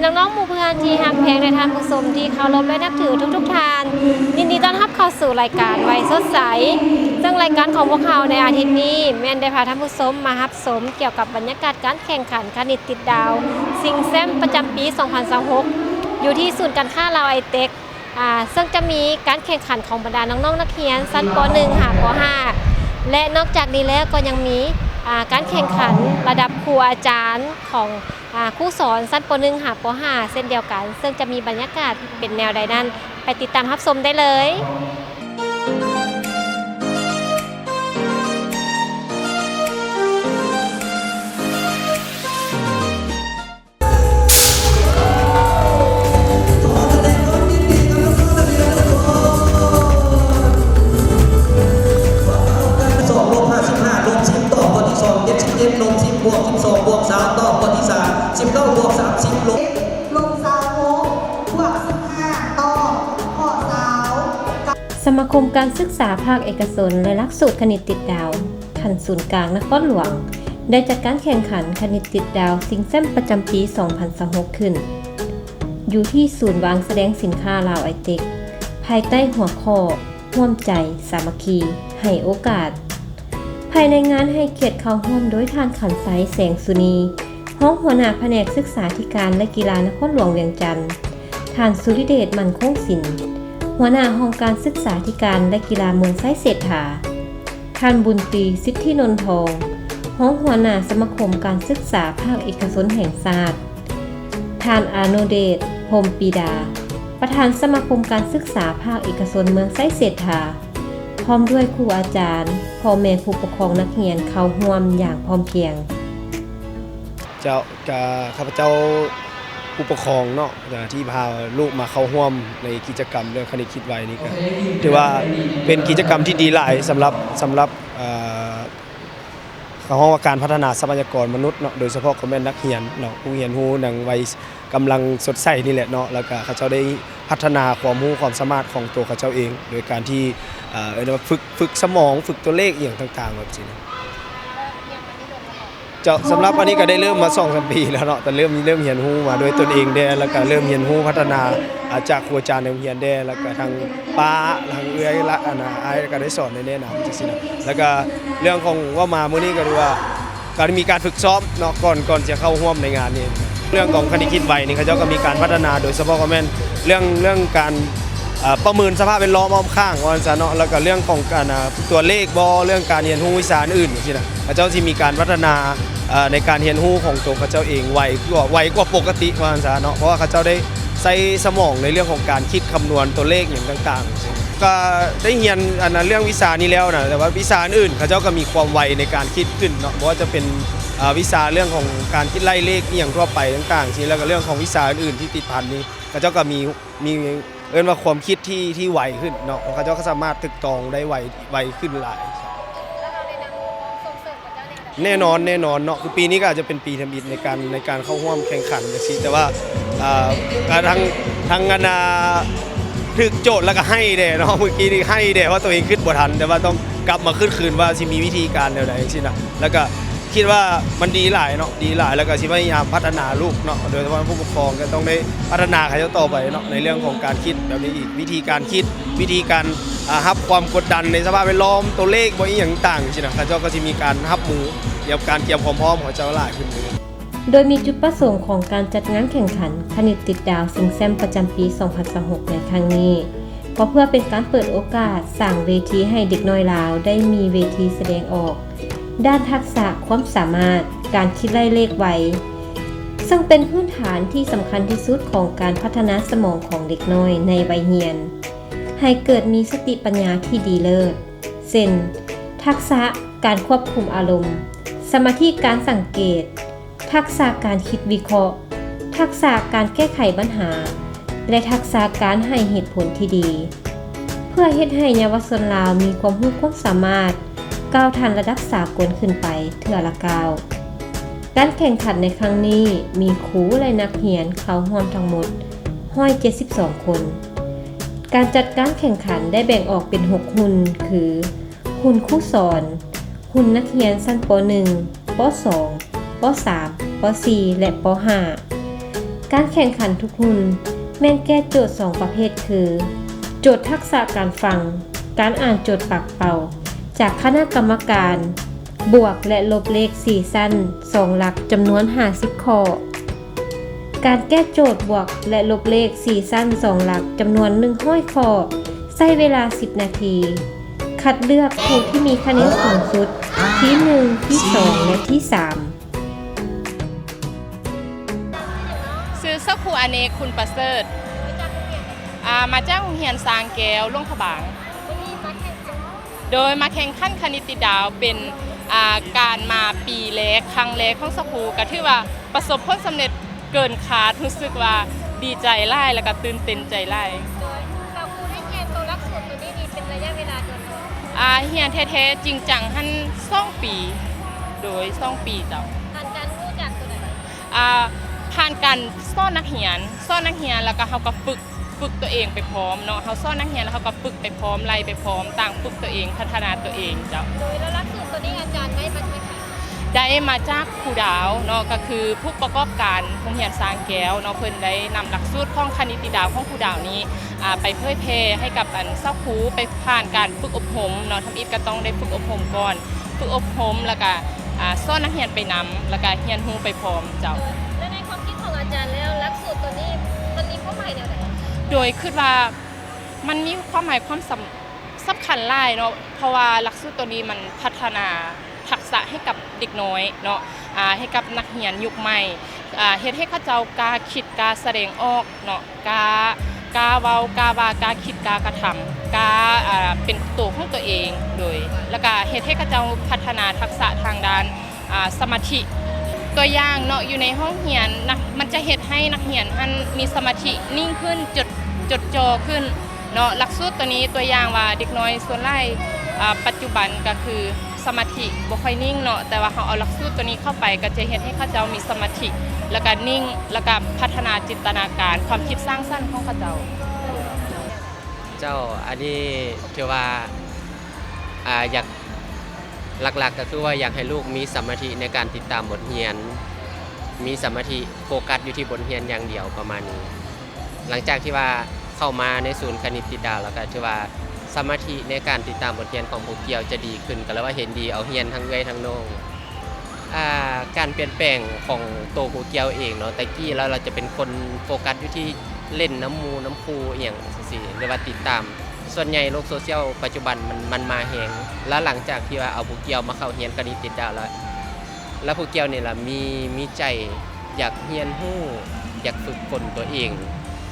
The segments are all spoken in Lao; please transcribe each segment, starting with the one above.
ນ້ອງໆ ໝູ່ເພື່ອນທີ່ຮັກແພງ ແລະ ທ່ານຜູ້ຊົມທີ່ເຄົາລົບ ແລະ ນັບຖືທຸກໆທ່ານ, ຍິນດີຕ້ອນຮັບເຂົ້າສູ່ລາຍການໄວສົດໃສ. ເຊິ່ງລາຍການຂອງພວກເຮົາໃນອາທິດນີ້ ແມ່ນໄດ້ພາທ່ານຜູ້ຊົມມາຮັບຊົມກ່ຽວກັບບັນຍາກາດການແຂ່ງຂັນຄະນິດຕິດດາວຊິງແຊັມປະຈຳປີສອງພັນຊາວຫົກ ຢູ່ທີ່ສູນການຄ້າລາວໄອເຕັກ ອ່າ ເຊິ່ງຈະມີການແຂ່ງຂັນຂອງບັນດານ້ອງໆ ນັກຮຽນຊັ້ນ ປໍໜຶ່ງ ຫາ ປໍຫ້າ ແລະ ນອກຈາກນີ້ແລ້ວກໍຍັງມີ ອ່າ ການແຂ່ງຂັນລະດັບຄູອາຈານຂອງ ອ່າ ຄູສອນຊັ້ນ ປໍໜຶ່ງ ຫາ ປໍຫ້າ ເຊັ່ນດຽວກັນ, ເຊິ່ງຈະມີບັນຍາກາດເປັນແນວໃດນັ້ນ ໄປຕິດຕາມຮັບຊົມໄດ້ເລີຍ. ສອງ ລົບ ຫ້າສິບຫ້າ ລົບ ສິບ ຕອບຂໍ້ທີສອງ, ເຈັດສິບເຈັດ ລົບ ສິບ ບວກ ສິບສອງ ບວກ ຊາວ ຕອບຂໍ້ທີສາມ, ສິບເກົ້າ ບວກ ສາມສິບ ລົບ ລົບ ຊາວຫົກ ບວກ ສິບຫ້າ ຕອບຂໍ້ຊາວ. ສະມາຄົມການສຶກສາພາກເອກະຊົນ ແລະ ຫຼັກສູດຄະນິດຕິດດາວ ຂັ້ນສູນກາງນະຄອນຫຼວງ ໄດ້ຈັດການແຂ່ງຂັນຄະນິດຕິດດາວຊິງແຊັມປະຈຳປີສອງພັນຊາວຫົກຂຶ້ນ ຢູ່ທີ່ສູນວາງສະແດງສິນຄ້າລາວໄອເຕັກ ພາຍໃຕ້ຫົວຂໍ້ ຮ່ວມໃຈສາມັກຄີ ໃຫ້ໂອກາດ. ພາຍໃນງານໃຫ້ກຽດເຂົ້າຮ່ວມໂດຍທ່ານ ຂັນໄຊ ແສງສຸນີ ຮອງຫົວໜ້າພະແນກສຶກສາທິການ ແລະ ກິລານະຄອນຫຼວງວຽງຈັນ, ທ່ານ ສຸລິເດດ ໝັ້ນຄົງສິນ ຫົວໜ້າຫ້ອງການສຶກສາທິການ ແລະ ກິລາເມືອງໄຊເສດຖາ, ທ່ານ ບຸນຕີ ສິດທິນົນທອງ ຮອງຫົວໜ້າສະມາຄົມການສຶກສາພາກເອກະຊົນແຫ່ງຊາດ, ທ່ານ ອາໂນເດດ ພົມປີດາ ປະທານສະມາຄົມການສຶກສາພາກເອກະຊົນເມືອງໄຊເສດຖາ ພ້ອມດ້ວຍຄູອາຈານ, ພໍ່ແມ່ຜູ້ປົກຄອງນັກຮຽນເຂົ້າຮ່ວມຢ່າງພ້ອມພຽງ. ເຈົ້າ ກະ ຂ້າພະເຈົ້າຜູ້ປົກຄອງເນາະ ທີ່ພາລູກມາເຂົ້າຮ່ວມໃນກິດຈະກຳເລື່ອງຄະນິດຄິດໄວນີ້ ກະຖືວ່າເປັນກິດຈະກຳທີ່ດີຫຼາຍສຳລັບ ສຳລັບ ເອີ ເຂົາເວົ້າວ່າການພັດທະນາຊັບພະຍາກອນມະນຸດເນາະ, ໂດຍສະເພາະກໍແມ່ນນັກຮຽນເນາະ, ຜູ້ຮຽນຮູ້ຍັງໄວກຳລັງສົດໃສນີ້ແຫຼະເນາະ, ແລ້ວກະເຂົາເຈົ້າໄດ້ພັດທະນາຄວາມຮູ້ຄວາມສາມາດຂອງຕົວເຂົາເຈົ້າເອງ ໂດຍການທີ່ ເອີ ເອີ້ນວ່າຝຶກ ຝຶກສະໝອງ ຝຶກຕົວເລກອີ່ຫຍັງຕ່າງໆ ແບບຊີ້ນະ. ເຈົ້າ ສຳລັບອັນນີ້ກໍໄດ້ເລີ່ມມາສອງສາມປີແລ້ວເນາະ, ແຕ່ເລີ່ມ ເລີ່ມຮຽນຮູ້ມາດ້ວຍຕົນເອງແດ່ ແລ້ວກໍເລີ່ມຮຽນຮູ້ພັດທະນາ ອາ ຈາກຄູອາຈານໃນໂຮງຮຽນແດ່ ແລ້ວກໍທາງປ້າ ທາງເອື້ອຍລະ ອັນນ່າ ອ້າຍກໍໄດ້ສອນ ໄດ້ແນະນຳ ຈັ່ງຊີ້ນະ. ແລ້ວກໍເລື່ອງຂອງ ເວົ້າມາມື້ນີ້ກໍຖືວ່າ ກໍໄດ້ມີການຝຶກຊ້ອມເນາະ ກ່ອນ ກ່ອນຈະເຂົ້າຮ່ວມໃນງານນີ້. ເລື່ອງຂອງຄະນິດຄິດໄວນີ້ ເຂົາເຈົ້າກໍມີການພັດທະນາ ໂດຍສະເພາະກໍແມ່ນເລື່ອງ ເລື່ອງການ ເອີ ປະເມີນສະພາບແວດລ້ອມອ້ອມຂ້າງ ວ່າຊັ້ນຊະເນາະ, ແລ້ວກໍເລື່ອງຂອງການ ອາ ຕົວເລກບໍ ເລື່ອງການຮຽນຮູ້ວິຊາອື່ນໆ ຈັ່ງຊີ້ນະ. ເຂົາເຈົ້າຊິມີການພັດທະນາ ເອີ ໃນການຮຽນຮູ້ຂອງຕົວເຂົາເຈົ້າເອງໄວກວ່າ ໄວກວ່າປົກກະຕິ ວ່າຊັ້ນຊະເນາະ, ເພາະວ່າເຂົາເຈົ້າໄດ້ໃຊ້ສະໝອງໃນເລື່ອງຂອງການຄິດຄຳນວນຕົວເລກຫຍັງຕ່າງໆ ຈັ່ງຊີ້. ກໍໄດ້ຮຽນອັນນັ້ນເລື່ອງວິຊານີ້ແລ້ວນະ, ແຕ່ວ່າວິຊາອື່ນໆ ເຂົາເຈົ້າກໍມີຄວາມໄວໃນການຄິດຂຶ້ນເນາະ, ບໍ່ວ່າຈະເປັນ ເອີ ວິຊາເລື່ອງຂອງການຄິດໄລ່ເລກອີ່ຫຍັງທົ່ວໄປຕ່າງໆ ຊີ້ ແລ້ວກໍເລື່ອງຂອງວິຊາອື່ນໆທີ່ຕິດພັນນີ້ ເຂົາເຈົ້າກໍມີ ມີ ເອີ້ນວ່າຄວາມຄິດທີ່ ທີ່ໄວຂຶ້ນເນາະ, ເຂົາເຈົ້າກໍສາມາດຕຶກຕອງໄດ້ໄວ ໄວຂຶ້ນຫຼາຍ. ແນ່ນອນ ແນ່ນອນເນາະ, ຄືປີນີ້ກໍອາດຈະເປັນປີທຳອິດໃນການ ໃນການເຂົ້າຮ່ວມແຂ່ງຂັນຈັ່ງຊີ້ ແຕ່ວ່າ ເອີ ກໍທັງ ທັງອັນນ່າ ຖືກໂຈດແລ້ວກໍໄຫ້ແດ່ເນາະ, ມື້ກີ້ນີ້ໄຫ້ແດ່ ເພາະຕົວເອງຄິດບໍ່ທັນ, ແຕ່ວ່າຕ້ອງກັບມາຄິດຄືນວ່າຊິມີວິທີການແນວໃດຈັ່ງຊີ້ນະ. ແລ້ວກໍຄິດວ່າມັນດີຫຼາຍເນາະ, ດີຫຼາຍ, ແລ້ວກໍຊິພະຍາຍາມພັດທະນາລູກເນາະ, ໂດຍສະເພາະຜູ້ປົກຄອງກໍຕ້ອງໄດ້ພັດທະນາເຂົາເຈົ້າຕໍ່ໄປເນາະ ໃນເລື່ອງຂອງການຄິດແບບນີ້ອີກ, ວິທີການຄິດ ວິທີການ ອ່າ ຮັບຄວາມກົດດັນໃນສະພາບແວດລ້ອມ ຕົວເລກບໍ ອີ່ຫຍັງຕ່າງໆ ຊີ້ນະ, ເຂົາເຈົ້າກໍຊິມີການຮັບມື ກຽມ ການກຽມຄວາມພ້ອມຂອງເຂົາເຈົ້າຫຼາຍຂຶ້ນ. ໂດຍມີຈຸດປະສົງຂອງການຈັດງານແຂ່ງຂັນຄະນິດຕິດດາວຊິງແຊັມປະຈຳປີສອງພັນຊາວຫົກໃນຄັ້ງນີ້ ກໍເພື່ອເປັນການເປີດໂອກາດສ້າງເວທີໃຫ້ເດັກນ້ອຍລາວໄດ້ມີເວທີສະແດງອອກດ້ານທັກສະຄວາມສາມາດການຄິດໄລ່ເລກໄວ, ເຊິ່ງເປັນພື້ນຖານທີ່ສຳຄັນທີ່ສຸດຂອງການພັດທະນາສະໝອງຂອງເດັກນ້ອຍໃນໄວຮຽນ ໃຫ້ເກີດມີສະຕິປັນຍາທີ່ດີເລີດ ເຊັ່ນ ທັກສະການຄວບຄຸມອາລົມ, ສະມາທິການສັງເກດ, ທັກສະການຄິດວິເຄາະ, ທັກສະການແກ້ໄຂບັນຫາ ແລະ ທັກສະການໃຫ້ເຫດຜົນທີ່ດີ, ເພື່ອເຮັດໃຫ້ເຍົາວະຊົນລາວມີຄວາມຮູ້ຄວາມສາມາດ ກ້າວທັນລະດັບສາກົນຂຶ້ນໄປເທື່ອລະກ້າວ. ການແຂ່ງຂັນໃນຄັ້ງນີ້ມີຄູ ແລະ ນັກຮຽນເຂົ້າຮ່ວມທັງໝົດຮ້ອຍເຈັດສິບສອງຄົນ. ການຈັດການແຂ່ງຂັນໄດ້ແບ່ງອອກເປັນຫົກຮຸ່ນ ຄື ຮຸ່ນຄູສອນ, ຮຸ່ນນັກຮຽນຊັ້ນ ປໍໜຶ່ງ, ປໍສອງ, ປໍສາມ, ປໍສີ່ ແລະ ປໍຫ້າ. ການແຂ່ງຂັນທຸກຮຸ່ນແມ່ນແກ້ໂຈດສອງປະເພດຄື ໂຈດທັກສະການຟັງ, ການອ່ານໂຈດປາກເປົ່າ ຈາກຄະນະກຳມະການບວກ ແລະ ລົບເລກສີ່ຊັ້ນສອງຫຼັກ ຈຳນວນຫ້າສິບຂໍ້, ການແກ້ໂຈດບວກ ແລະ ລົບເລກສີ່ຊັ້ນສອງຫຼັກ ຈຳນວນໜຶ່ງຮ້ອຍຂໍ້ ໃຊ້ເວລາສິບນາທີ. ຄັດເລືອກຜູ້ທີ່ມີຄະແນນສູງສຸດ ທີໜຶ່ງ, ທີສອງ ແລະ ທີສາມ. ຊື່ ຊາວຄູ ອາເນກ ຄຸນປະເສີດ ອາ ມາຈາກໂຮງຮຽນຊ້າງແກ້ວ ຫຼວງພະບາງ. ໂດຍມາແຂ່ງຂັນຄະນິດຕິດດາວ ເປັນ ອາ ການມາປີແລກ ຄັ້ງແລກຂອງຊາວຄູ ກະຖືວ່າປະສົບຜົນສຳເລັດເກີນຄາດ, ຮູ້ສຶກວ່າດີໃຈຫຼາຍ ແລ້ວກະຕື່ນເຕັ້ນໃຈຫຼາຍ. ໂດຍ ຊາວຄູໄດ້ຮຽນໂຕຫຼັກສູດໂຕນີ້ນີ້ເປັນໄລຍະເວລາດົນບໍ່? ອາ ຮຽນແທ້ໆຈິງຈັງຫັ້ນສອງປີ. ໂດຍ ສອງປີເຈົ້າ. ຜ່ານການຮູ້ຈັກໂຕໃດ? ອາ ຜ່ານການສອນນັກຮຽນ, ສອນນັກຮຽນ ແລ້ວກະເຮົາກະຝຶກ ຝຶກຕົວເອງໄປພ້ອມເນາະ, ເຮົາສອນນັກຮຽນແລ້ວເຮົາກໍຝຶກໄປພ້ອມ, ໄລ່ໄປພ້ອມ, ຕ່າງຝຶກຕົວເອງ, ພັດທະນາຕົວເອງເຈົ້າ. ໂດຍ ແລ້ວຫຼັກສູດຕົວນີ້ອາຈານໄດ້ມາຈາກໃສ? ໄດ້ມາຈາກຄູດາວເນາະ, ກໍຄືຜູ້ປະກອບການໂຮງຮຽນຊ້າງແກ້ວເນາະ, ເພິ່ນໄດ້ນຳຫຼັກສູດຂອງຄະນິດຕິດດາວຂອງຄູດາວນີ້ ອາ ໄປເຜີຍແຜ່ໃຫ້ກັບ ອັນ ຊາວຄູ ໄປຜ່ານການຝຶກອົບຮົມເນາະ, ທຳອິດກໍຕ້ອງໄດ້ຝຶກອົບຮົມກ່ອນ, ຝຶກອົບຮົມ ແລ້ວກະ ອາ ສອນນັກຮຽນໄປນຳ ແລ້ວກະຮຽນຮູ້ໄປພ້ອມເຈົ້າ. ໂດຍ ແລະ ໃນຄວາມຄິດຂອງອາຈານແລ້ວ ຫຼັກສູດຕົວນີ້ມັນມີຄວາມໝາຍແນວໃດ? ໂດຍຄິດວ່າມັນມີຄວາມໝາຍຄວາມສຳ ສຳຄັນຫຼາຍເນາະ, ເພາະວ່າຫຼັກສູດຕົວນີ້ມັນພັດທະນາທັກສະໃຫ້ກັບເດັກນ້ອຍເນາະ, ອາ ໃຫ້ກັບນັກຮຽນຍຸກໃໝ່, ອາ ເຮັດໃຫ້ເຂົາເຈົ້າກ້າຄິດ, ກ້າສະແດງອອກເນາະ, ກ້າ ກ້າເວົ້າ, ກ້າວ່າ, ກ້າຄິດ, ກ້າກະທຳ, ກ້າ ອາ ເປັນໂຕຂອງຕົວເອງ, ໂດຍ ແລ້ວກະເຮັດໃຫ້ເຂົາເຈົ້າພັດທະນາທັກສະທາງດ້ານ ອາ ສະມາທິ. ຕົວຢ່າງເນາະ, ຢູ່ໃນຫ້ອງຮຽນນະ ມັນຈະເຮັດໃຫ້ນັກຮຽນຫັ້ນມີສະມາທິນິ່ງຂຶ້ນ, ຈົດ ຈົດຈ່ອຂຶ້ນເນາະ. ຫຼັກສູດຕົວນີ້ ຕົວຢ່າງວ່າເດັກນ້ອຍສ່ວນຫຼາຍ ອາ ປັດຈຸບັນກໍຄືສະມາທິບໍ່ຄ່ອຍນິ່ງເນາະ, ແຕ່ວ່າເຮົາເອົາຫຼັກສູດຕົວນີ້ເຂົ້າໄປ ກໍຈະເຮັດໃຫ້ເຂົາເຈົ້າມີສະມາທິ ແລ້ວກໍນິ່ງ ແລ້ວກໍພັດທະນາຈິນຕະນາການ, ຄວາມຄິດສ້າງສັນຂອງເຂົາເຈົ້າ. ເຈົ້າ ອັນນີ້ຖືວ່າ ອາ ຢາກ ຫຼັກໆກໍຄືວ່າຢາກໃຫ້ລູກມີສະມາທິໃນການຕິດຕາມບົດຮຽນ, ມີສະມາທິໂຟກັສຢູ່ທີ່ບົດຮຽນຢ່າງດຽວ ປະມານນີ້. ຫຼັງຈາກທີ່ວ່າເຂົ້າມາໃນສູນຄະນິດຕິດດາວ ແລ້ວກໍຖືວ່າສະມາທິໃນການຕິດຕາມບົດຮຽນຂອງຄູກຽວຈະດີຂຶ້ນ, ກໍເລີຍວ່າເຫັນດີເອົາຮຽນທັງເອື້ອຍທັງນ້ອງ. ອ່າ ການປ່ຽນແປງຂອງໂຕຄູກຽວເອງເນາະ, ແຕ່ກີ້ແລ້ວລາວຈະເປັນຄົນໂຟກັສຢູ່ທີ່ຫຼິ້ນນຳໝູ່ນຳຄູອີ່ຫຍັງຈັ່ງຊີ້ ຫຼືວ່າຕິດຕາມ, ສ່ວນໃຫຍ່ໂລກໂຊຊຽວປັດຈຸບັນມັນ ມັນມາແຮງ. ແລ້ວຫຼັງຈາກທີ່ວ່າເອົາຜູ້ກ່ຽວມາເຂົ້າຮຽນຄະນິດຕິດດາວແລ້ວ ແລ້ວຜູ້ກ່ຽວນີ້ລະມີ ມີໃຈຢາກຮຽນຮູ້ ຢາກຝຶກຝົນຕົວເອງ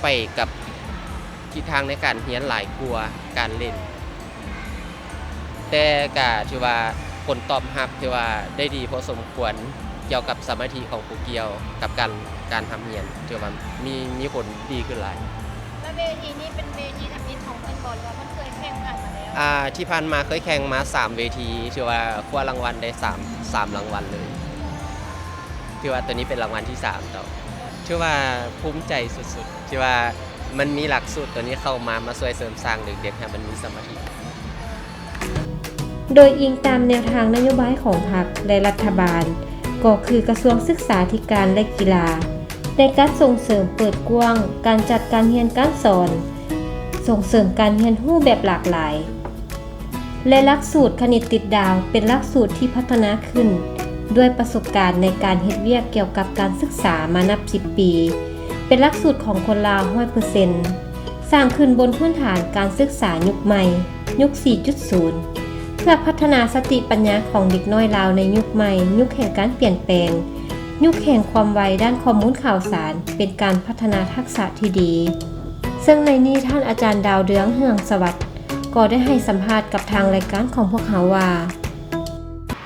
ໄປກັບທິດທາງໃນການຮຽນຫຼາຍກວ່າການຫຼິ້ນ. ແຕ່ກະຖືວ່າຜົນຕອບຮັບຖືວ່າໄດ້ດີພໍສົມຄວນ ກ່ຽວກັບສະມາທິຂອງຜູ້ກ່ຽວກັບການ ການຮ່ຳຮຽນ ຖືວ່າມີ ມີຜົນດີຂຶ້ນຫຼາຍ. ແລ້ວເວທີນີ້ເປັນເວທີທຳອິດຂອງເພິ່ນບໍ່ ຫຼືວ່າເພິ່ນເຄີຍແຂ່ງຜ່ານມາແລ້ວ? ອ່າ ທີ່ຜ່ານມາເຄີຍແຂ່ງມາສາມເວທີ ຖືວ່າຄວ້າລາງວັນໄດ້ສາມ ສາມລາງວັນເລີຍ. ຖືວ່າໂຕນີ້ເປັນລາງວັນທີສາມເຈົ້າ. ຖືວ່າພູມໃຈສຸດໆ ທີ່ວ່າມັນມີຫຼັກສູດໂຕນີ້ເຂົ້າມາ ມາຊ່ວຍເສີມສ້າງເດັກໆ ໃຫ້ມັນມີສະມາທິ. ໂດຍອີງຕາມແນວທາງນະໂຍບາຍຂອງພັກ ແລະ ລັດຖະບານ ກໍຄືກະຊວງສຶກສາທິການ ແລະ ກິລາ ໃນການສົ່ງເສີມເປີດກວ້າງການຈັດການຮຽນການສອນ, ສົ່ງເສີມການຮຽນຮູ້ແບບຫຼາກຫຼາຍ. ແລະ ຫຼັກສູດຄະນິດຕິດດາວ ເປັນຫຼັກສູດທີ່ພັດທະນາຂຶ້ນດ້ວຍປະສົບການໃນການເຮັດວຽກກ່ຽວກັບການສຶກສາມານັບສິບປີ, ເປັນຫຼັກສູດຂອງຄົນລາວຮ້ອຍເປີເຊັນ, ສ້າງຂຶ້ນບົນພື້ນຖານການສຶກສາຍຸກໃໝ່, ຍຸກສີ່ຈຸດສູນ ເພື່ອພັດທະນາສະຕິປັນຍາຂອງເດັກນ້ອຍລາວໃນຍຸກໃໝ່, ຍຸກແຫ່ງການປ່ຽນແປງ, ຍຸກແຫ່ງຄວາມໄວດ້ານຂໍ້ມູນຂ່າວສານ, ເປັນການພັດທະນາທັກສະທີ່ດີ. ເຊິ່ງໃນນີ້ທ່ານອາຈານດາວເຮືອງ ເຮືອງສະຫວັດ ກໍໄດ້ໃຫ້ສຳພາດກັບທາງລາຍການຂອງພວກເຮົາວ່າ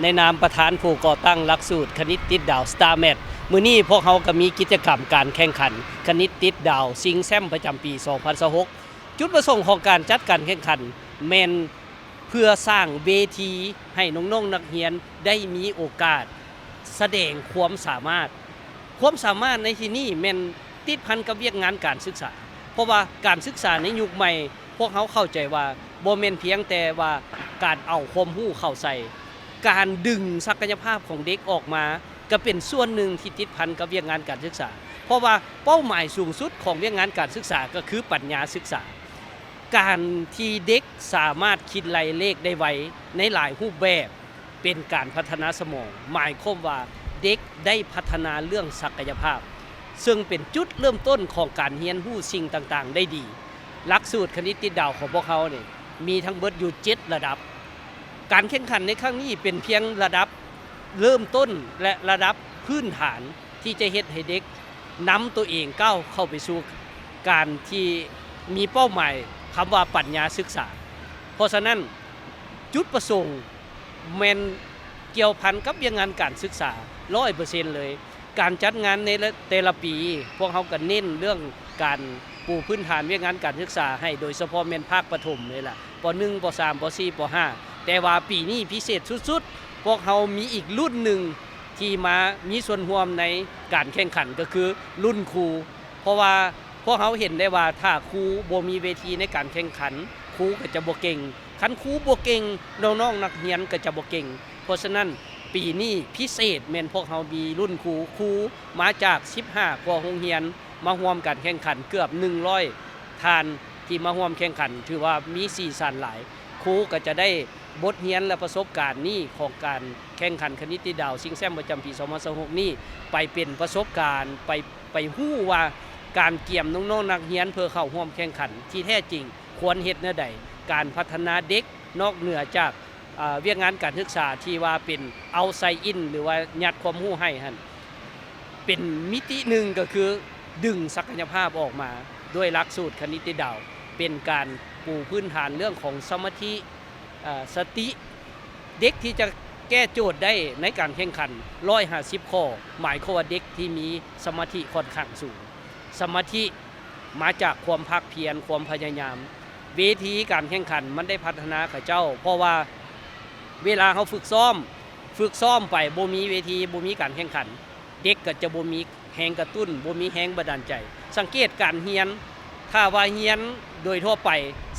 ໃນນາມປະທານຜູ້ກໍ່ຕັ້ງຫຼັກສູດຄະນິດຕິດດາວ ສະຕາແມັດ ມື້ນີ້ພວກເຮົາກໍມີກິດຈະກຳການແຂ່ງຂັນຄະນິດຕິດດາວຊິງແຊັມປະຈຳປີສອງພັນຊາວຫົກ. ຈຸດປະສົງຂອງການຈັດການແຂ່ງຂັນແມ່ນເພື່ອສ້າງເວທີໃຫ້ນ້ອງໆນັກຮຽນໄດ້ມີໂອກາດສະແດງຄວາມສາມາດ. ຄວາມສາມາດໃນທີ່ນີ້ແມ່ນ ຕິດພັນກັບວຽກງານການສຶກສາ, ເພາະວ່າການສຶກສາໃນຍຸກໃໝ່ ພວກເຮົາເຂົ້າໃຈວ່າບໍ່ແມ່ນພຽງແຕ່ວ່າການເອົາຄວາມຮູ້ເຂົ້າໃສ່, ການດຶງສັກກະຍະພາບຂອງເດັກອອກມາ ກະເປັນສ່ວນໜຶ່ງທີ່ຕິດພັນກັບວຽກງານການສຶກສາ. ເພາະວ່າເປົ້າໝາຍສູງສຸດຂອງວຽກງານການສຶກສາກໍຄືປັນຍາສຶກສາ. ການທີ່ເດັກສາມາດຄິດໄລ່ເລກໄດ້ໄວໃນຫຼາຍຮູບແບບ ເປັນການພັດທະນາສະໝອງ, ໝາຍຄວາມວ່າເດັກໄດ້ພັດທະນາເລື່ອງສັກກະຍະພາບ, ເຊິ່ງເປັນຈຸດເລີ່ມຕົ້ນຂອງການຮຽນຮູ້ສິ່ງຕ່າງໆໄດ້ດີ. ຫຼັກສູດຄະນິດຕິດດາວຂອງພວກເຮົານີ້ ມີທັງເບິດຢູ່ເຈັດລະດັບ. ການແຂ່ງຂັນໃນຄັ້ງນີ້ເປັນພຽງລະດັບເລີ່ມຕົ້ນ ແລະ ລະດັບພື້ນຖານທີ່ຈະເຮັດໃຫ້ເດັກນຳຕົວເອງກ້າວເຂົ້າໄປສູ່ການທີ່ມີເປົ້າໝາຍຄຳວ່າປັນຍາສຶກສາ. ເພາະສະນັ້ນ ຈຸດປະສົງ ແມ່ນກ່ຽວພັນກັບວຽກງານການສຶກສາຮ້ອຍເປີເຊັນເລີຍ. ການຈັດງານໃນແຕ່ລະປີ ພວກເຮົາກໍເນັ້ນເລື່ອງການປູພື້ນຖານວຽກງານການສຶກສາໃຫ້ ໂດຍສະເພາະແມ່ນພາກປະຖົມນີ້ລະ ປໍໜຶ່ງ ປໍສາມ ປໍສີ່ ປໍຫ້າ ແຕ່ວ່າປີນີ້ພິເສດສຸດໆ ພວກເຮົາມີອີກລຸ້ນໜຶ່ງທີ່ມາມີສ່ວນຮ່ວມໃນການແຂ່ງຂັນ ກໍຄືລຸ້ນຄູ. ເພາະວ່າພວກເຮົາເຫັນໄດ້ວ່າ ຖ້າຄູບໍ່ມີເວທີໃນການແຂ່ງຂັນ ຄູກໍຈະບໍ່ເກັ່ງ, ຄັນຄູບໍ່ເກັ່ງ ນ້ອງໆນັກຮຽນກໍຈະບໍ່ເກັ່ງ. ເພາະສະນັ້ນ ປີນີ້ພິເສດແມ່ນພວກເຮົາມີລຸ້ນຄູ, ຄູມາຈາກສິບຫ້າກວ່າໂຮງຮຽນ ມາຮ່ວມການແຂ່ງຂັນເກືອບໜຶ່ງຮ້ອຍທ່ານທີ່ມາຮ່ວມແຂ່ງຂັນ ຖືວ່າມີສີສັນຫຼາຍ. ຄູກໍຈະໄດ້ບົດຮຽນ ແລະ ປະສົບການນີ້ຂອງການແຂ່ງຂັນຄະນິດຕິດດາວຊິງແຊັມປະຈຳປີສອງພັນຊາວຫົກນີ້ ໄປເປັນປະສົບການ ໄປ ໄປຮູ້ວ່າການກຽມນ້ອງໆນັກຮຽນເພື່ອເຂົ້າຮ່ວມແຂ່ງຂັນທີ່ແທ້ຈິງຄວນເຮັດແນວໃດ, ການພັດທະນາເດັກນອກເໜືອຈາກ ເອີ ວຽກງານການສຶກສາທີ່ວ່າເປັນ outside in ຫຼືວ່າຍັດຄວາມຮູ້ໃຫ້ຫັ້ນ ເປັນມິຕິໜຶ່ງ ກໍຄືດຶງສັກກະຍະພາບອອກມາດ້ວຍຫຼັກສູດຄະນິດຕິດດາວ ເປັນການປູພື້ນຖານເລື່ອງຂອງສະມາທິ ເອີ ສະຕິ ເດັກທີ່ຈະແກ້ໂຈດໄດ້ໃນການແຂ່ງຂັນຮ້ອຍຫ້າສິບຂໍ້ ໝາຍຄວາມວ່າເດັກທີ່ມີສະມາທິຂ້ອນຂ້າງສູງ. ສະມາທິມາຈາກຄວາມພາກພຽນ, ຄວາມພະຍາຍາມ. ເວທີການແຂ່ງຂັນມັນໄດ້ພັດທະນາເຂົາເຈົ້າ, ເພາະວ່າເວລາເຮົາຝຶກຊ້ອມ, ຝຶກຊ້ອມໄປບໍ່ມີເວທີ, ບໍ່ມີການແຂ່ງຂັນ, ເດັກກໍຈະບໍ່ມີແຮງກະຕຸ້ນ, ບໍ່ມີແຮງບັນດານໃຈ. ສັງເກດການຮຽນ, ຖ້າວ່າຮຽນໂດຍທົ່ວໄປ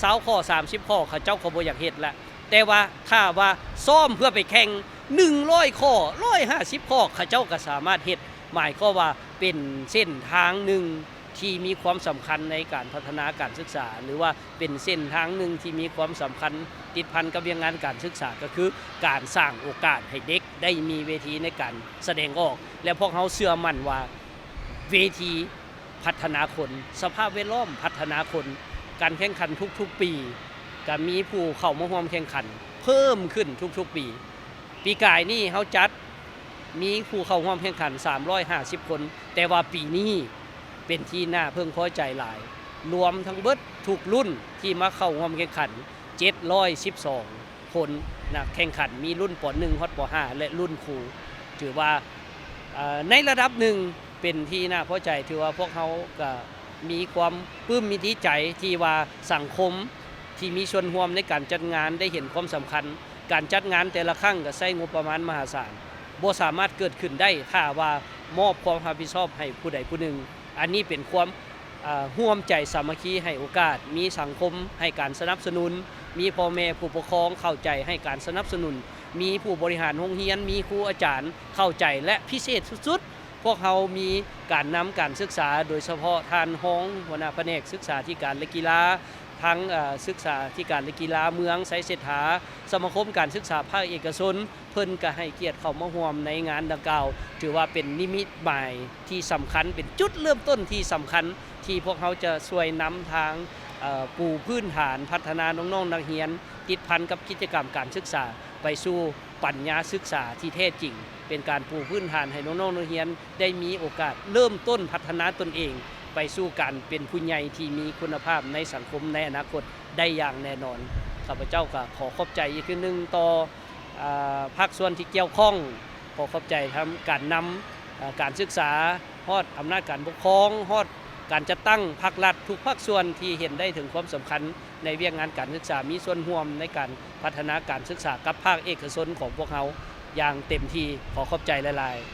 ຊາວຂໍ້ ສາມສິບຂໍ້ ເຂົາເຈົ້າກໍບໍ່ຢາກເຮັດລະ. ແຕ່ວ່າຖ້າວ່າຊ້ອມເພື່ອໄປແຂ່ງ ໜຶ່ງຮ້ອຍຂໍ້ ຮ້ອຍຫ້າສິບຂໍ້ ເຂົາເຈົ້າກໍສາມາດເຮັດ. ໝາຍຄວາມວ່າເປັນເສັ້ນທາງໜຶ່ງທີ່ມີຄວາມສຳຄັນໃນການພັດທະນາການສຶກສາ ຫຼືວ່າເປັນເສັ້ນທາງໜຶ່ງທີ່ມີຄວາມສຳຄັນຕິດພັນກັບວຽກງານການສຶກສາ ກໍຄືການສ້າງໂອກາດໃຫ້ເດັກໄດ້ມີເວທີໃນການສະແດງອອກ ແລະ ພວກເຮົາເຊື່ອໝັ້ນວ່າເວທີ ພັດທະນາຄົນ, ສະພາບແວດລ້ອມພັດທະນາຄົນ, ການແຂ່ງຂັນທຸກໆປີ ກະມີຜູ້ເຂົ້າມາຮ່ວມແຂ່ງຂັນເພີ່ມຂຶ້ນທຸກໆປີ. ປີກາຍນີ້ເຮົາຈັດມີຜູ້ເຂົ້າຮ່ວມແຂ່ງຂັນສາມຮ້ອຍຫ້າສິບຄົນ, ແຕ່ວ່າປີນີ້ເປັນທີ່ໜ້າເພິ່ງພໍໃຈຫຼາຍ, ລວມທັງເບິດທຸກລຸ້ນທີ່ມາເຂົ້າຮ່ວມແຂ່ງຂັນ ເຈັດຮ້ອຍສິບສອງຄົນ ນັກແຂ່ງຂັນມີລຸ້ນ ປໍໜຶ່ງ ຮອດ ປໍຫ້າ ແລະ ລຸ້ນຄູ. ຖືວ່າ ເອີ ໃນລະດັບໜຶ່ງເປັນທີ່ໜ້າພໍໃຈ, ຖືວ່າພວກເຮົາກະມີຄວາມປຶ້ມປີຕິໃຈທີ່ວ່າສັງຄົມທີ່ມີສ່ວນຮ່ວມໃນການຈັດງານໄດ້ເຫັນຄວາມສຳຄັນ. ການຈັດງານແຕ່ລະຄັ້ງກະໃຊ້ງົບປະມານມະຫາສານ, ບໍ່ສາມາດເກີດຂຶ້ນໄດ້ຖ້າວ່າມອບຄວາມຮັບຜິດຊອບໃຫ້ຜູ້ໃດຜູ້ໜຶ່ງ. ອັນນີ້ເປັນຄວາມ ເອີ ຮ່ວມໃຈສາມັກຄີໃຫ້ໂອກາດ, ມີສັງຄົມໃຫ້ການສະໜັບສະໜູນ, ມີພໍ່ແມ່ຜູ້ປົກຄອງເຂົ້າໃຈໃຫ້ການສະໜັບສະໜູນ, ມີຜູ້ບໍລິຫານໂຮງຮຽນ, ມີຄູອາຈານເຂົ້າໃຈ ແລະ ພິເສດສຸດໆ ພວກເຮົາມີການນຳການສຶກສາ, ໂດຍສະເພາະທ່ານຮອງຫົວໜ້າພະແນກສຶກສາທິການ ແລະ ກິລາ, ທັງ ເອີ ສຶກສາທິການ ແລະ ກິລາເມືອງໄຊເສດຖາ, ສະມາຄົມການສຶກສາພາກເອກະຊົນ, ເພິ່ນກະໃຫ້ກຽດເຂົ້າມາຮ່ວມໃນງານດັ່ງກ່າວ. ຖືວ່າເປັນນິມິດໝາຍທີ່ສຳຄັນ, ເປັນຈຸດເລີ່ມຕົ້ນທີ່ສຳຄັນ ທີ່ພວກເຮົາຈະຊ່ວຍນຳທາງ ເອີ ປູພື້ນຖານ ພັດທະນານ້ອງໆນັກຮຽນ ຕິດພັນກັບກິດຈະກຳການສຶກສາ ໄປສູ່ປັນຍາສຶກສາທີ່ແທ້ຈິງ, ເປັນການປູພື້ນຖານໃຫ້ນ້ອງໆນັກຮຽນ ໄດ້ມີໂອກາດເລີ່ມຕົ້ນພັດທະນາຕົນເອງ ໄປສູ່ການເປັນຜູ້ໃຫຍ່ທີ່ມີຄຸນນະພາບໃນສັງຄົມໃນອະນາຄົດໄດ້ຢ່າງແນ່ນອນ. ຂ້າພະເຈົ້າກໍຂໍຂອບໃຈອີກເທື່ອໜຶ່ງຕໍ່ ເອີ ພາກສ່ວນທີ່ກ່ຽວຂ້ອງ, ຂໍຂອບໃຈທັງການນຳ ເອີ ການສຶກສາ, ຮອດອຳນາດການປົກຄອງ, ຮອດການຈັດຕັ້ງພາກລັດ, ທຸກພາກສ່ວນທີ່ເຫັນໄດ້ເຖິງຄວາມສຳຄັນ ໃນວຽກງານການສຶກສາ, ມີສ່ວນຮ່ວມໃນການພັດທະນາການສຶກສາກັບພາກເອກະຊົນຂອງພວກເຮົາຢ່າງເຕັມທີ່. ຂໍຂອບໃຈຫຼາຍໆ.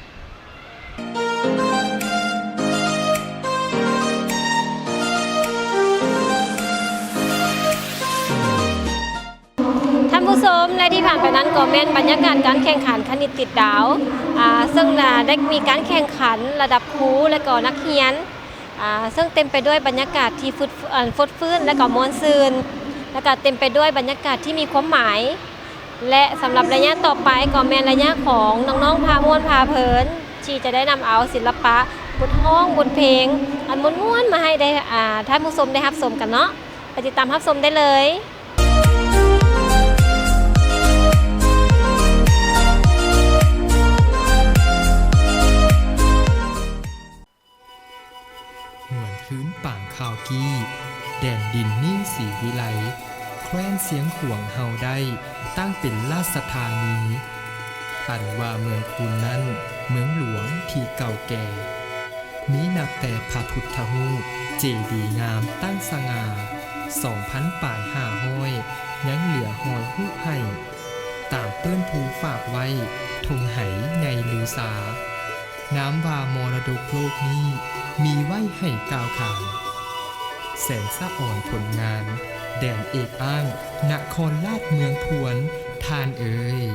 ທ່ານ ຜູ້ຊົມ ແລະ ທີ່ຜ່ານໄປນັ້ນກໍແມ່ນບັນຍາກາດການແຂ່ງຂັນຄະນິດຕິດດາວ ອ່າ ເຊິ່ງ ອ່າ ໄດ້ມີການແຂ່ງຂັນລະດັບຄູ ແລະ ກໍນັກຮຽນ ອ່າ ເຊິ່ງເຕັມໄປດ້ວຍບັນຍາກາດທີ່ຟົດ ອ່າ ຟົດຟື້ນ ແລະ ກໍມ່ວນຊື່ນ ແລະ ກໍເຕັມໄປດ້ວຍບັນຍາກາດທີ່ມີຄວາມໝາຍ ແລະ ສຳລັບໄລຍະຕໍ່ໄປກໍແມ່ນໄລຍະຂອງນ້ອງໆພາມ່ວນພາເພີນ ທີ່ຈະໄດ້ນຳເອົາສິລະປະ ບົດຮ້ອງ ບົດເພງ ອັນມ່ວນໆມາໃຫ້ໄດ້ ອ່າ ທ່ານຜູ້ຊົມໄດ້ຮັບຊົມກັນເນາະ. ໄປຕິດຕາມຮັບຊົມໄດ້ເລີຍ. ຫວນຄືນປາງຄາວກີ້ ແດນດິນນີ້ສີວິໄລ ແຄວ້ນຊຽງຂວາງເຮົາໄດ້ຕັ້ງເປັນລາຊະທານີ ອັນວ່າເມືອງຄູນນັ້ນ ເມືອງຫຼວງທີ່ເກົ່າແກ່ ມີນັບແຕ່ພະພຸດທະຮູບເຈດີງາມຕັ້ງສະຫງ່າ ສອງພັນປາຍຫ້າຮ້ອຍ ຍັງເຫຼືອຮອຍຮູບໄຫ້ ຕາມເປື້ອນພູຝາກໄວ້ ທົ່ງໄຫໃຫຍ່ລືຊາ ນາມວ່າມໍລະດົກໂລກນີ້ ມີໄວ້ໃຫ້ກ່າວຂານ ແສງສະອອນຜົນງານ ແດນເອກອ້າງ ນະຄອນລາດເມືອງພວນ ທ່ານເອີຍ.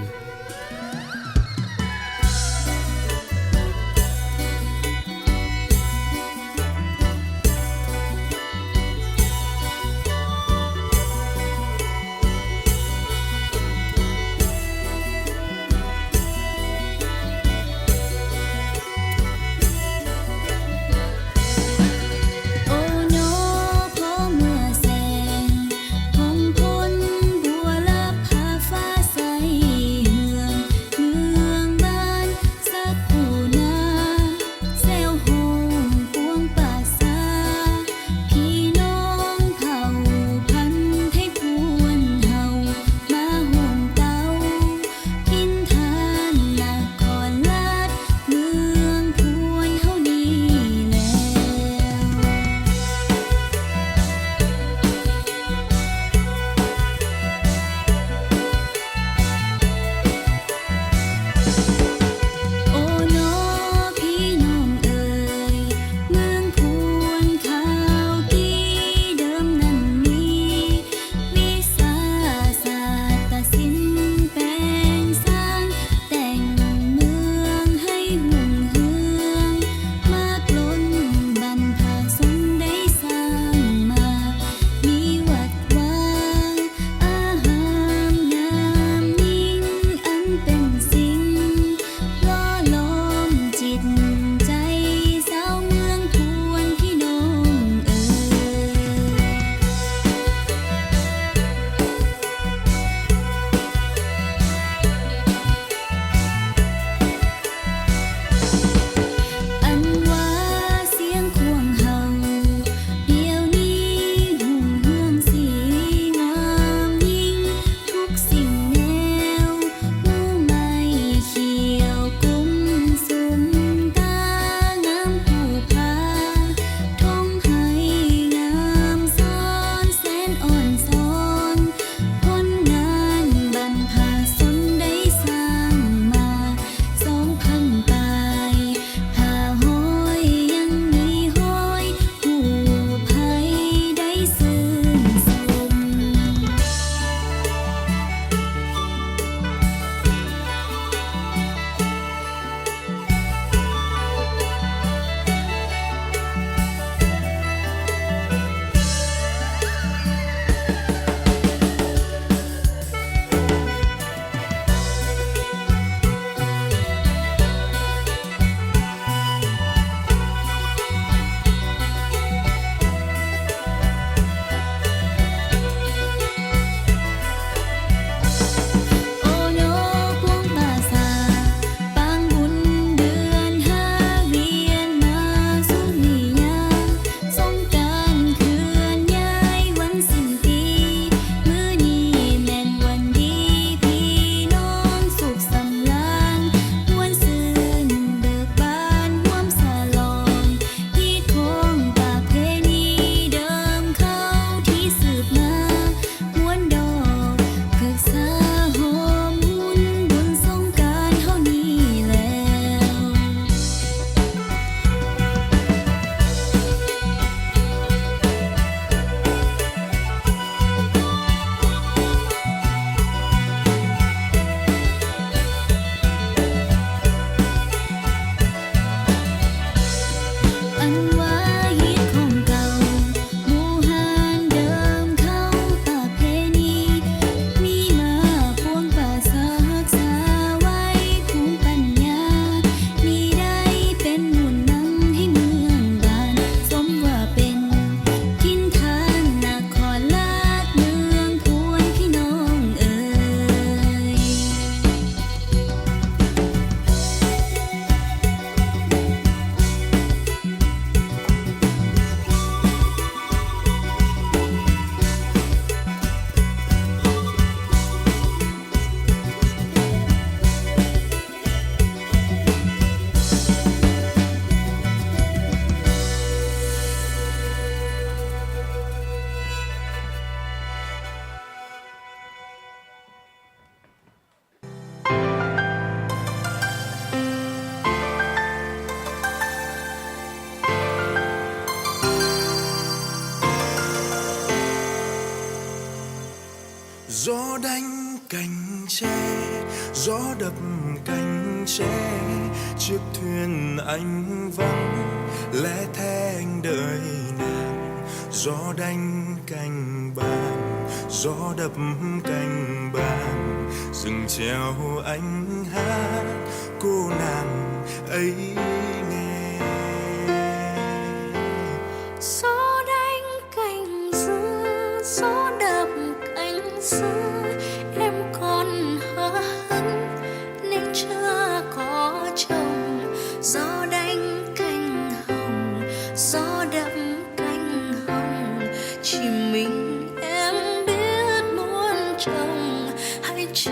Gió đánh cành tre, gió đập cành tre, chiếc thuyền anh vắng lẻ theng đợi. Gió đánh cành bàng, gió đập cành bàng, dừng chèo anh hát cô nàng ấy nghe. Gió đánh cành dứa, gió đập cành dứa, em còn hờ hững nên chưa có chồng. Gió đánh cành hồng, gió đập cành hồng, chỉ mình em biết muốn chồng hay chưa.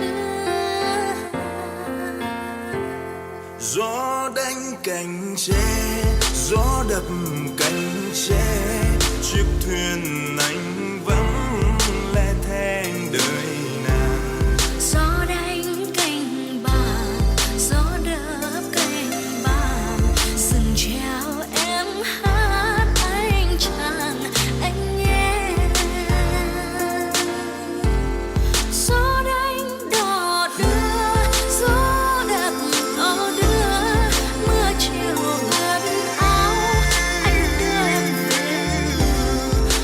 Gió đánh cành tre, gió đập cành tre, chiếc thuyền anh vắng lẻ theng đợi. Gió đánh cành bàng, gió đập cành bàng, dừng chèo em hát anh chàng anh nghe. Gió đánh đò đưa, gió đập đò đưa, mưa chiều ướt áo anh đưa em về.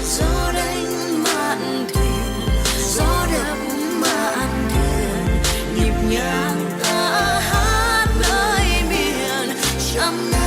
Gió đánh mạn thuyền, gió đập mạn thuyền, nhịp nhàng ta hát nơi miền Trăm Năm.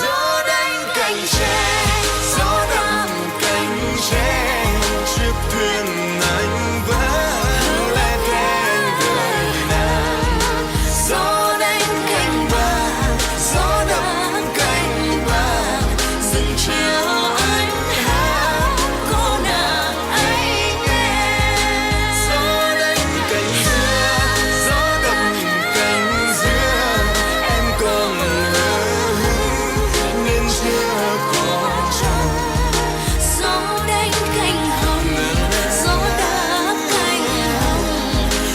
Gió đánh cành tre, gió đập cành tre, chiếc thuyền anh vắng lẻ theng đợi. Gió đánh cành bàng, gió đập cành bàng, dừng chèo anh hát cô nàng anh nghe. Gió đánh cành dứa, gió đập cành dứa, em còn hờ hững nên chưa có chồng. Gió đánh cành hồng, gió đập cành hồng,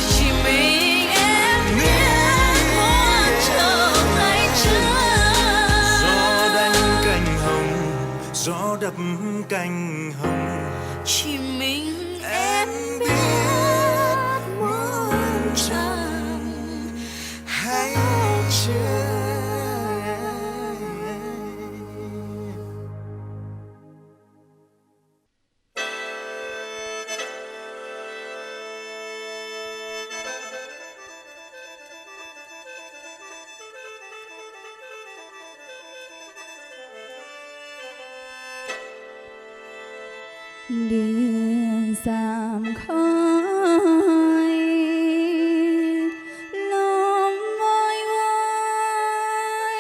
chỉ mình em biết muốn chồng hay chưa. Gió đánh cành hồng, gió đập cành hồng, chỉ mình em biết muốn chồng hay chưa. ເດືອນສາມຄອຍ ລົມວອຍວອຍ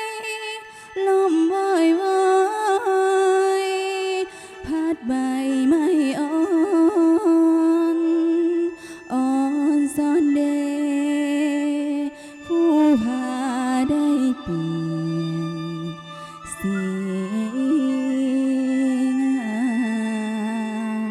ລົມວອຍວອຍ ພັດໃບໄມ້ອ່ອນ ອ່ອນຊອນເດ ຜູ້ພາໄດ້ປ່ຽນສີງາມ.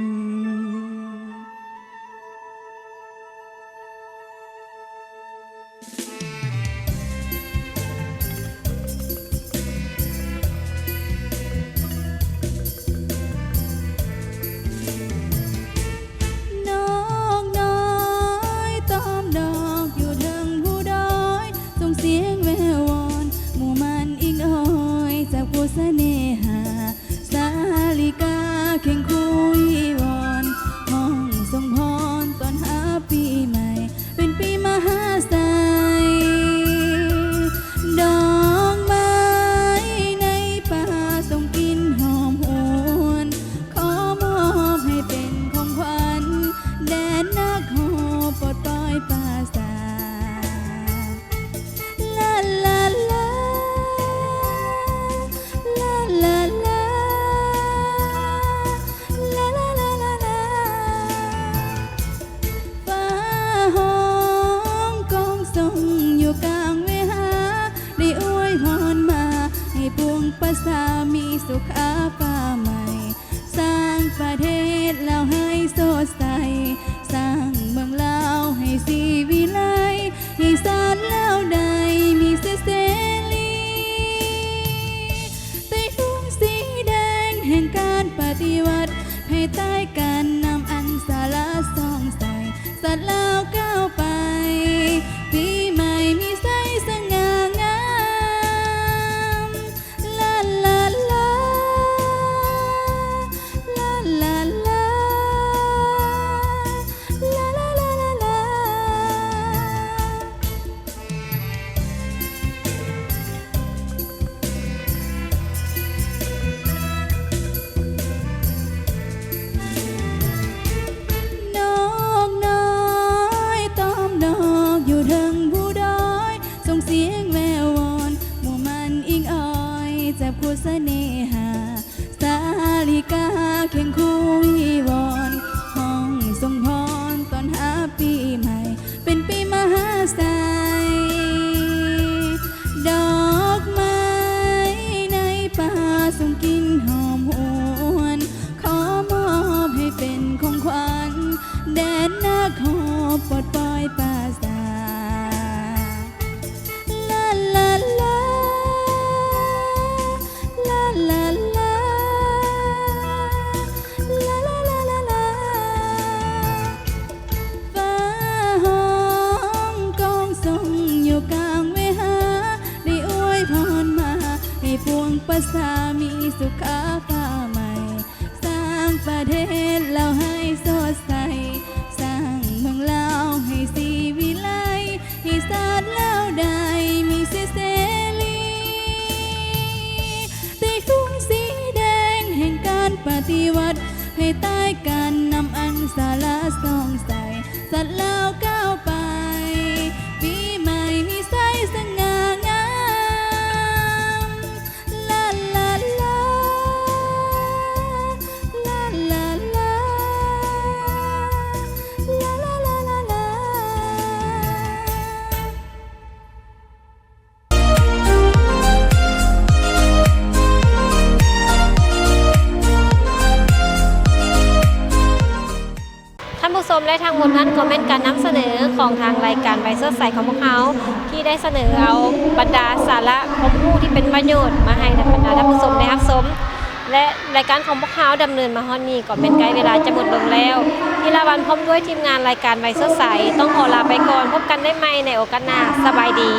ພວງປະຊາມີສຸຂະຟ້າໃໝ່, ສ້າງປະເທດລາວໃຫ້ສົດໃສ, ສ້າງເມືອງລາວໃຫ້ສີວິໄລ, ໃຫ້ຊາດລາວໄດ້ມີສິດເສລີ. ໃຕ້ທຸງສີແດງແຫ່ງການປະຕິວັດ, ພາຍໃຕ້ການນຳອັນສາລະສ່ອງໃສ, ຊາດລາວກ້າວໄປ, ປີໃໝ່ມີໄຊສະຫງ່າງາມ. ລາລາລາ ລາລາລາ ລາລາລາລາລາ. ນົກນ້ອຍຕ້ອມດອກຢູ່ເທິງພູດອຍ, ສົ່ງສຽງແວວວອນໝູ່ໝັ້ນອີງອ້ອຍ, ຈັບຄູ່ສະເໜ່ຫາ ສາລິກາຄຽງຄູ່ວິວອນ, ຮ້ອງສົ່ງພອນຕ້ອນຮັບປີໃໝ່ ເປັນປີມະຫາໄຊ. ດອກໄມ້ໃນປ່າສົ່ງກິ່ນຫອມຫວນ, ຂໍມອບໃຫ້ເປັນຂອງຂວັນ ແດ່ນັກຮອບ ປອດປ່ອຍປາສາດ. ລາລາລາ ລາລາລາ ລາລາລາລາລາ. ຟ້າຮ້ອງກ້ອງສົ່ງຢູ່ກາງເວຫາ, ໄດ້ອວຍພອນມາໃຫ້ປວງປະຊາມີສຸຂະຟ້າໃໝ່, ສ້າງປະເທດລາວໃຫ້ສົດໃສ, ສ້າງເມືອງລາວໃຫ້ສີວິໄລ, ໃຫ້ຊາດລາວໄດ້ມີສິດເສລີ. ໃຕ້ທຸງສີແດງແຫ່ງການປະຕິວັດ, ພາຍໃຕ້ການນຳອັນສາລະສ່ອງໃສ, ຊາດລາວກ້າວໄປ, ປີໃໝ່ມີໄຊສະຫງ່າງາມ. ລາລາລາ ລາລາລາ ລາລາລາລາລາ. ທ່ານຜູ້ຊົມ ແລະ ທັງໝົດນັ້ນກໍແມ່ນການນຳສະເໜີຂອງທາງລາຍການໄວສົດໃສຂອງພວກເຮົາ ທີ່ໄດ້ສະເໜີເອົາບັນດາສາລະຄວາມຮູ້ທີ່ເປັນປະໂຫຍດມາໃຫ້ບັນດາທ່ານຜູ້ຊົມໄດ້ຮັບຊົມ ແລະ ລາຍການຂອງພວກເຮົາດຳເນີນມາຮອດນີ້ກໍແມ່ນໃກ້ເວລາຈະໝົດລົງແລ້ວ. ທິລາວັນພ້ອມດ້ວຍທີມງານລາຍການໄວສົດໃສ ຕ້ອງຂໍລາໄປກ່ອນ, ພົບກັນໄດ້ໃໝ່ໃນໂອກາດໜ້າ. ສະບາຍດີ.